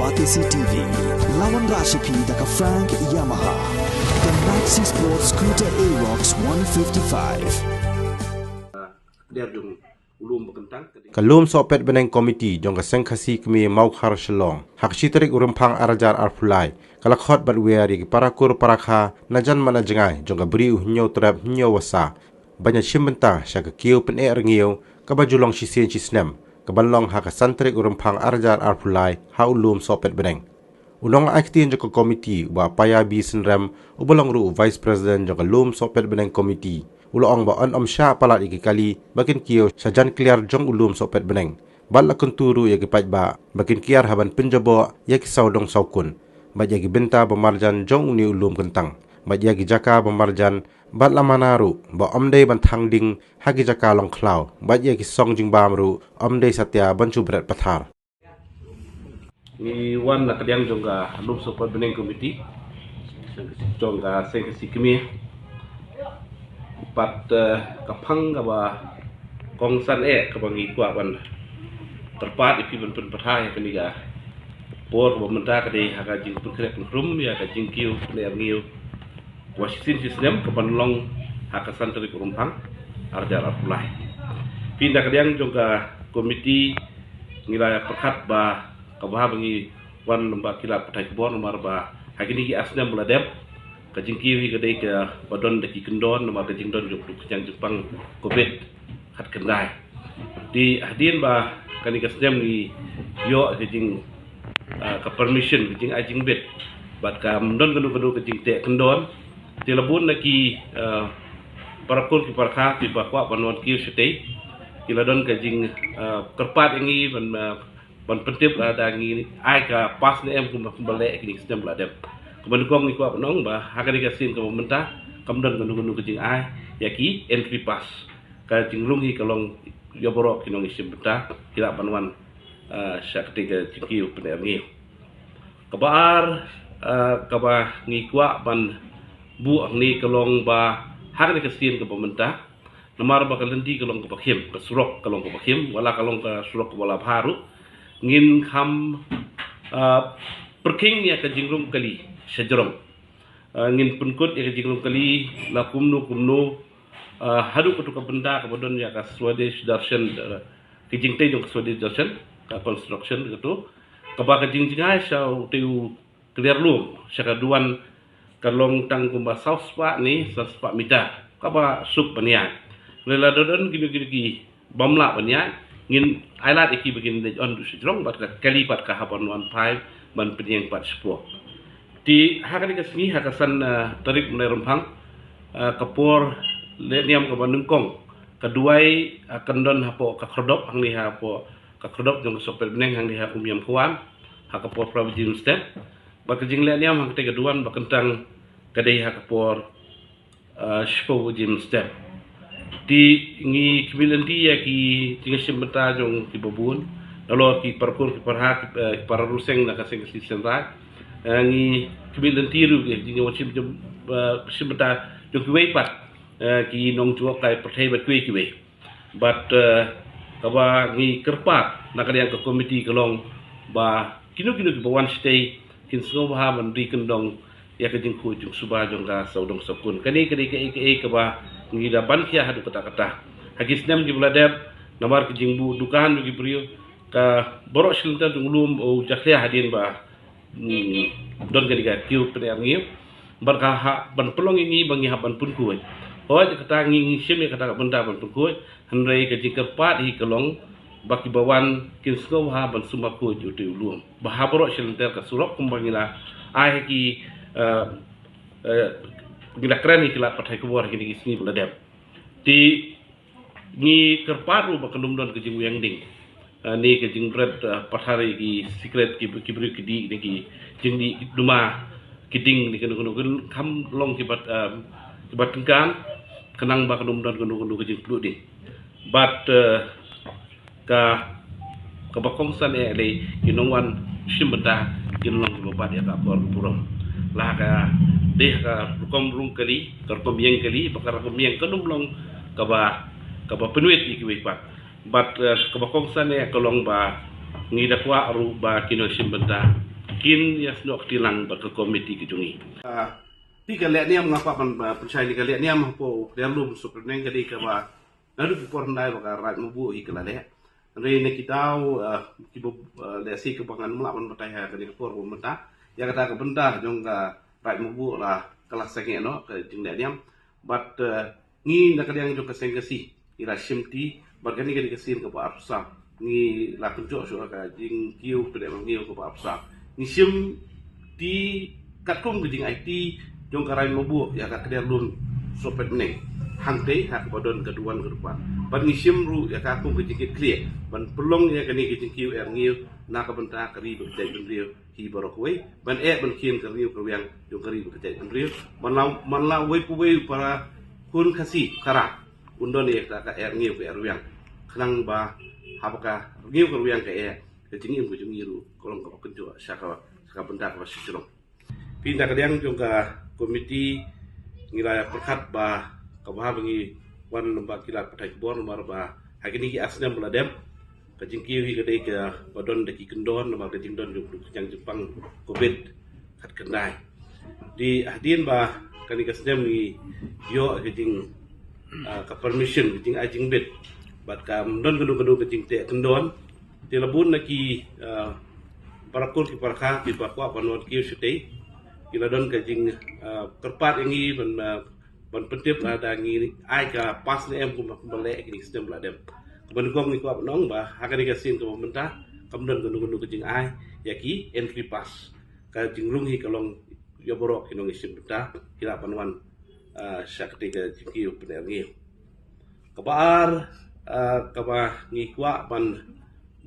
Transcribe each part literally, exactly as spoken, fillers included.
Batesi T V, lawan rashipi da ka Frank Yamaha. The Maxi Sport Scooter Aerox one fifty-five. Ka Lum Sohpet Bneng Committee jong ka Seng Khasi Kmie Mawkhar Shillong, ha ka shi tarik u Rymphang arhajar arphew lai, ka la khot bad wer ïa ki parakur parakha na jan mad na jngai jong ka Bri u Hynñiewtrep Hynñiewwasa ban ïa shim bynta sha ka kiew pyneh rngiew kaba ju long shisien shisnem, kaban long ha ka san tarik u Rymphang arhajar arphew lai ha u Lum Sohpet Bneng. U nongai ktien jong ka komiti, u Bah Paya B Synrem, uba long ruh u Vice President jong ka Lum Sohpet Bneng Committee, u la ong ba yn ym shah palat ïa ki kali ba kin kiew sha jan kliar jong u Lum Sohpet Bneng, bad la kyntu ruh ïa ki paidbah ba kin kiar ha ban pynjaboh ïa ki sawdong sawkun bad ïa ki bynta ba marjan jong une u lum kyntang bad ïa ki jaka ba marjan, bad la mana ruh ba ym dei ban thang ding ha ki jaka long khlaw bad ïa ki song jingbam ruh ym dei satia ban shu bret pathar. Ngi wan na ka liang jong ka Lum Sohpet Bneng Committee jong ka Seng Khasi Kmie, pat, eh, ka phang kaba kongsan eh kaba ngi kwah ban kyrpad ïa phi ban pynpathai ïa kane ka por kaba mynta, ka dei ha ka jingpynkhreh pynkhrum ïa ka jingkiew pyneh rngiew kaba shisien shisnem kaban long ha ka san tarik u Rymphang arhajar arphew lai. Phi, na ka liang jong ka komiti ngi la pyrkhat ba kaba haba ngi wan lem bad ki lad pathai khubor namar ba ha kine ki ar snem ba la dep ka jingkiew hi ka dei kaba don da ki kyndon namar ka jingdon jong u khñiang jingpang Covid khatkhyndai. Te hadien ba kane ka snem ngi ïoh ka jing, ah, ka permission, ka jingai jingbit bad kam don kano kano ka jingteh kyndon. Te la bun na ki, ah, parakur ki parakha kiba kwah ban wan kiew shatei, ki la don ka jing, ah, kyrpad ïa ngi ban, ah, ban pyntip lada ngi ai ka pass ne em kumba, kumba leh kine ki snem ba la dep. Kaba nyngkong ngi kwah ban ong ba ha kane ka sien kaba mynta kam don kano kano ka jingai ïa ki entry pass. Ka jinglong hi ka long ïa baroh ki nongshim bynta ki lah ban wan, ah, sha katei ka jingkiew pyneh rngiew. Kaba ar, ah, kaba ngi kwah ban buh hangne ka long ba ha kane ka sien kaba mynta, namar ba ka lynti ka long kaba khim, ka surok ka long kaba khim, wat la ka long ka surok kaba la bha ruh, ngin kham, ah, pyrkhing ïa ka jingrung kali sha jrong. Ah, ngin pynkut ïa ka jingrung kali la kumno kumno, ah, haduh kato ka bynta kaba don ïa ka Swadesh Darshan, ah, ka jingtei jong ka Swadesh Darshan, ka construction kato, kaba ka jingjngai sha utei u kliar lum sha ka duwan ka long tang kumba saw spah ne saw spah meter, kaba suk ban ïaid. Lada don kino kino ki bym lah ban ïaid, ngin ai lad ïa ki ba kin leit on duh sha jrong bad ka kali pat ka hap ban wan phai ban pynïeng pat shapoh. Te ha kane ka sngi, ha ka san, ah, tarik mynta Rymphang, ah, ka por lehniam kaba nyngkong ka duwai, ah, kyndon hapoh ka khyrdop hangne, hapoh ka khyrdop jong ka Sohpet Bneng hangne ha Umiam Khwan, ha ka por phra baje mynstep. Bad ka jinglehniam ha katei ka duwan ba kyntang ka dei ha ka por, ah, shiphew baje mynstep. Te ngi khmih lynti ïa ki jingshim bynta jong kiba bun, nalor ki parakur ki parakha, ki, eh, ki para ryseng na ka Seng Khasi Seng Raij. Eh, ngi khmih lynti ruh ïa ki jingwan shim, eh, shim bynta jong kiwei pat, eh, ki nongjngohkai pyrthei bad kiwei kiwei. Bad, eh, kaba ngi kyrpad na ka liang ka komiti ka long ba kino kino kiba wan shatei kin sngewbha ban ri kyndong ïa ka jingkhuid jingsuba jong ka sawdong sawkun. Kane ka dei kaei kaei kaba ngi da ban khia haduh katta katta. Ha ki snem kiba la dep, namar ka jingbuh dukan jong ki briew, ka baroh shi lynter jong u lum u jakhlia hadien ba Hmm, don kane ka kiew pyneh rngiew. Bad ka hap ban pynlong ïa ngi ba ngi hap ban pynkhuid. Hooid, kata ngi, ngi shim ïa kata ka bynta ban pynkhuid. Hynrei ka jingkyrpad hi ka long ba kiba wan kin sngewbha ban sumar khuid ïa utei u lum. Ba ha baroh shi lynter ka surok kumba ngi la ai ha ki, eh, eh, ngi la kren ha ki lad pathai khubor ha kine ki sngi ba la dep. Te ngi kyrpad ruh ba kan ym don ka jingwiang ding. Ah, ne ka jingbret, ah, pathar ïa ki sikret ki, ki briew ki dih, ne ki jingdih ki duma, ki ding, ne kano kano, kan kham long kiba, ah, kiba tyngkan, khnang ba kan ym don kano kano ka jingpluh ding. Bad, eh, ka, kaba kongsan eh lei, ki nongwan shim bynta kin long kiba bat ïa ka akor ka burom. La ka dei ka rukom rung kali, ka rukom ïeng kali, ba ka rukom ïeng kan ym long kaba, kaba pynwit ïa kiwei pat. Bad, eh, kaba kongsan eh ka long ba ngi da kwah ruh ba ki nongshim bynta Kin ïa snoh kti lang bad ka komiti ka jong ngi. Ah, te ka lehniam nga kwah ban, ah, pynshai ne ka lehniam hapoh u Khliehriat Lum Supreme Neng ka dei kaba naduh ki por hyndai ba ka Raid Mabuh hi ka la leh. Hynrei na ki daw, ah, kiba, ah, lehse kaba ngan ym lah ban batai ha kane ka por ba mynta. Ïa kata ka bynta jong ka Raid Mabuh la ka la sangeh noh ka jinglehniam. Bad, ah, ngi na ka liang jong ka Seng Khasi ngi la shim ti bad kane ka dei ka sien kaba arphew saw. Ngi la pynjot shuh ka jingkiew pyneh ba ngi kaba arphew saw. Ngi shim ti katkum ka jingaiti jong ka Raid Mabuh ïa ka Khliehriat Lum Supreme Neng. Hangtei ha kaba don ka duwan ka dupan. Bad ngi shim ruh ïa ka kum ka jingkitkhlieh ban pynlong ïa kane ka jingkiew er ngiew na ka bynta ka ri bad ka jaitbynriew hi baroh kawei, ban eh ban khien ka rngiew ka rwiang jong ka ri bad ka jaitbynriew. Man la, man la uwei pa uwei u para khun Khasi Khara un don ïa kata ka eh rngiew ka eh rwiang. Khnang ba haba ka rngiew ka rwiang ka eh, ka jingim ka jong ngi ruh ka long kaba kynjoh sha ka, sha ka bynta kaba shisngi. Phi, na ka liang jong ka komiti ngi la pyrkhat ba kaba haba ngi wan lem bad ki lad pathai khubor namar ba ha kine ki ar snem ba la dep ka jingkiew hi ka dei kaba don da ki kyndon namar ka jingdon jong ka jingpang Covid khatkhyndai. Te hadien ba kane ka snem ngi ïoh ka jing, ah, ka permission, ka jingai jingbit bad kam don kano kano ka jingteh kyndon. Te la bun na ki, ah, para kur ki para kha kiba kwah ban wan kiew shatei. Ki la don ka jing, ah, kyrpad ïa ngi ban, ah, ban pyntip lada ngi ai ka pass ne em kumba, kumba leh kine ki snem ba la dep. Kaba nyngkong ngi kwah ban ong ba ha kane ka sien kaba mynta kam don kano kano ka jingai ïa ki entry pass. Ka jingrung hi ka long ïa baroh ki nongïashim bynta ki lah ban wan, ah, sha katei ka jingkiew pyneh rngiew. Kaba ar, ah, kaba ngi kwah ban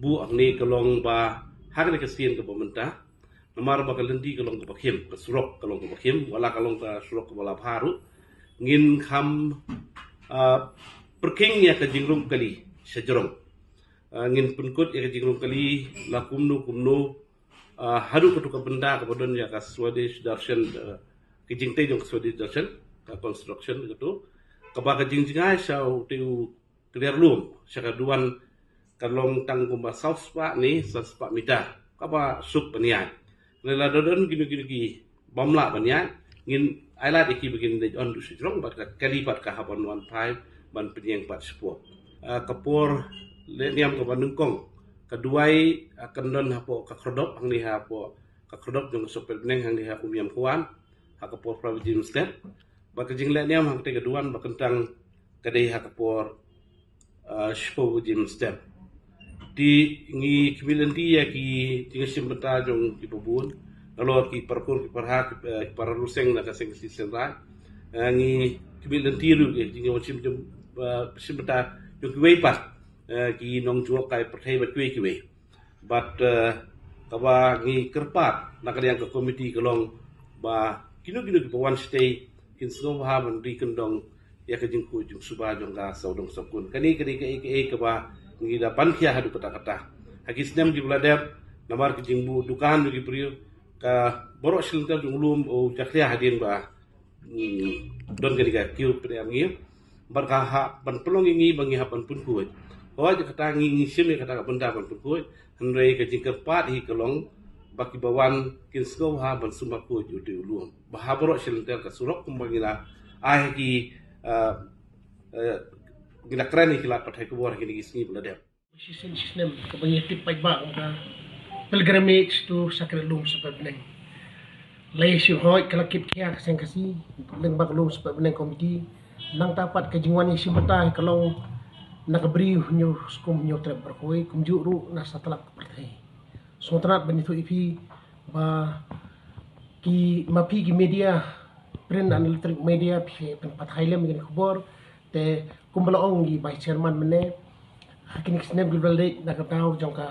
buh hangne ka long ba ha kane ka sien kaba mynta namar ba ka lynti ka long kaba khim, ka surok ka long kaba khim, wat la ka long ka surok kaba la bha ruh, ngin kham, ah, pyrkhing ïa ka jingrung kali sha jrong. Ah, ngin pynkut ïa ka jingrung kali la kumno kumno, ah, haduh kato ka bynta kaba don ïa ka Swadesh Darshan, ah, ka jingtei jong ka Swadesh Darshan, ka construction kato, kaba ka jingjngai sha utei u Khliehriat Lum sha ka duwan ka long tang kumba saw spah ne san spah meter, kaba suk ban ïaid. Lada don kino kino ki bym lah ban ïaid, ngin ai lad ïa ki ba kin leit on duh sha jrong bad ka kali pat ka hap ban wan phai ban pynïeng pat shapoh. Ah, ka por lehniam kaba nyngkong ka duwai, ah, kan don hapoh ka khyrdop hangne hapoh ka khyrdop jong ka Supreme Neng hangne ha Umiam Kwan ha ka por phra baje mynstep. Bad ka jinglehniam ha katei ka duwan ba kyntang ka dei ha ka por, ah, shiphew baje mynstep. Te ngi khmih lynti ïa ki jingïashim bynta jong kiba bun, nalor ki para kur ki para kha, ki, eh, ki para riew seng na ka Seng Khasi Seng Raij. Eh, ngi khmih lynti ruh ïa ki jingïashim, eh, shim bynta jong kiwei pat, eh, ki nongjngohkai pyrthei bad kiwei kiwei. Bad, eh, kaba ngi kyrpad na ka liang ka komiti ka long ba kino kino kiba wan shatei kin sngewbha ban ri kyndong ïa ka jingkhuid jingsuba jong ka sawdong sawkun. Kane ka dei kaei kaei kaba ngi da pynkhia haduh katta katta ha ki snem kiba la dep namar ka jingbuh dukan jong ki briew, ka baroh shi lynter jong u lum u jakhlia hadien ba, hmm, don kane ka kiew pyneh rngiew. Bad ka hap ban pynlong ïa ngi ba ngi hap ban pynkhuid. Hooid, kata ngi, ngi shim ïa kata ka bynta ban pynkhuid. Hynrei ka jingkyrpad hi ka long ba kiba wan kin sngewbha ban sumar khuid ïa utei u lum ba ha baroh shi lynter ka surok kumba ngi la ai ha ki, ah, eh, ngi la kren ha ki lad pathai khubor ha kine ki sngi ba la dep. Shisien shisnem kaba ngi tip paidbah kum ka Pilgrimage to Sacred Lum Supreme Neng. La ïashim hooid ka la kit khia ka Seng Khasi lyngba ka Lum Supreme Neng Committee. Nangta pat ka jingwan ïashim bynta ka long na ka Bri Hynñiew Skum Hynñiew Trep baroh kawei kumjuh ruh na satlak ka pyrthei. Sngewtynnat ban ïathuh ïa phi ba ki, ma phi ki media, print and electronic media, phi pynpathai lem ïa kine ki khubor. Te kumba la ong i Vice Chairman mynne, ha kine ki snem kiba la leit na ka daw jong ka,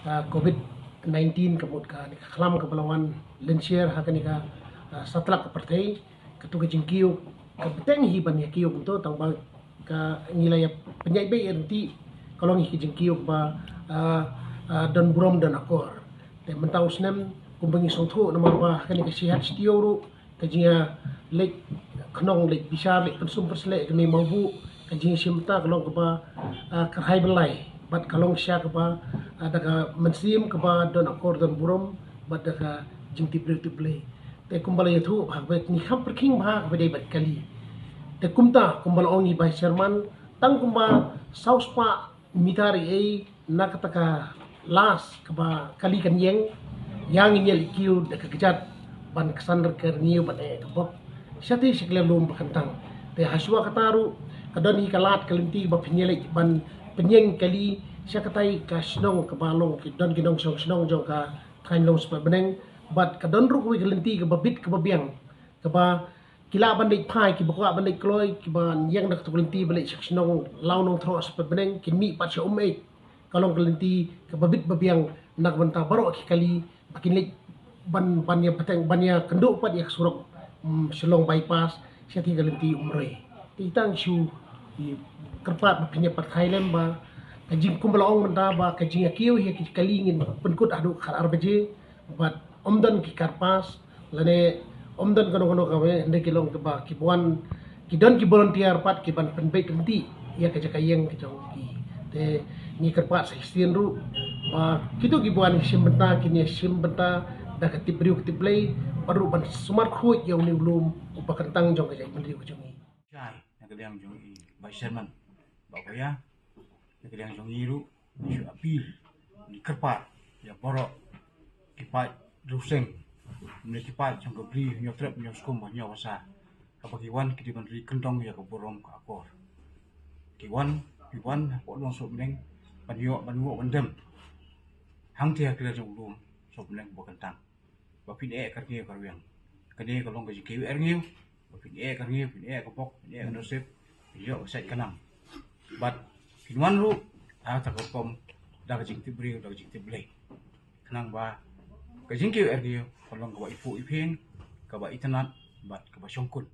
ah, Covid nineteen, ka mut kane ka khlam kaba la wan lynsher ha kane ka, ah, satlak ka pyrthei. Kato ka jingkiew ka bteng hi ban ïakiew kumto, tang ba ka ngi la ïa pynïaid beit ïa lynti ka long hi ka jingkiew ba, ah, ah, don burom don akor. Te mynta u snem kumba ngi sngewthuh namar ba ha kane ka shihat shitiew ruh ka jingïaleit khnong, leit bishar, leit pynsum pynsleh ïa ka mei mawbuh, ka jingïashim bynta ka long kaba, ah, kyrhai byllai bad ka long sha kaba, ah, da ka mynsiem kaba don akor don burom. bad da ka jingtip briew tip Blei. Te kumba la ïathuh bha ba ngi kham pyrkhing bha kaba dei bad kali. Te kumta kumba la ong i Vice Chairman, tang kumba saw spah mitar ei na kata ka las kaba kali kan ïeng, ïa ngin ïaleit kiew da ka kjat ban ksan ka rngiew ban eh ka bok. Shatei sha ka lum ba kyntang. Te hashwa kata ruh ka don hi ka lad ka lynti ba pynïaleit ban pynïeng kali sha katai ka shnong kaba long ki don ki nongshong shnong jong ka thaiñ Long Spah Bneng. Bad ka don ruh kawei ka lynti kaba bit kaba biang, kaba ki lah ban leit phai, kiba kwah ban leit kloi, kiba ïeng da kata ka lynti ba leit sha ka shnong Law Nongthroh Spah Bneng, kin mih pat sha Umeit. Ka long ka lynti kaba bit ba biang na ka bynta baroh ki kali ba kin leit ban, ban ïa pateng, ban ïa kynduh pat ïa ka surok, mm, Shillong Bypass shatei ka lynti Umroi. Te tang shu kyrpad ba phin ïa pyrthei lem ba ka jingkum ba la ong mynta ba ka jingïakiew ïa ki kali ngin pynkut haduh khatar baje. Bad ym don ki car pass lane ym don kano kano kawei, hynrei ki long kiba, kiba wan, ki don ki volunteer pat ki ban pynbeit ryntih ïa ka jaka ïeng ka jong ki. Te ngi kyrpad sa shisien ruh ba kito kiba wan shim bynta kin ïa shim bynta da ka tip briew ka tip Blei, bad ruh ban sumar khuid ïa une u lum uba kyntang jong ka jaitbynriew ka jong ngi. Jai na ka liang jong i Vice Chairman Bah Koya, na ka liang jong ngi ruh ngi shu appeal, ngi kyrpad ïa baroh ki paid riewseng, ne ki paid jong ka Bri, Hynñiewtrep, Hynñiewskum bad Hynñiewbasa, haba ki wan ki dei ban ri kyndong ïa ka burom ka akor. Ki wan, ki wan hapoh Long Spah Bneng ban ïoh, ban ïoh ban dem hangtei ha ki lad jong u lum Spah Bneng ba kyntang. Ba phin eh ka rngiew ka rwiang. Kane ka long ka jingkiew eh rngiew. Ba phin eh ka rngiew, phin eh ka bok, phin eh ka nusip, phin ïoh ka sait ka nam. Bad phin wan ruh ha kata ka rukom da ka jingtip briew, da ka jingtip Blei. Khnang ba ka jingkiew eh rngiew ka long kaba ipuh iphieng, kaba itynnad bad kaba shongkun.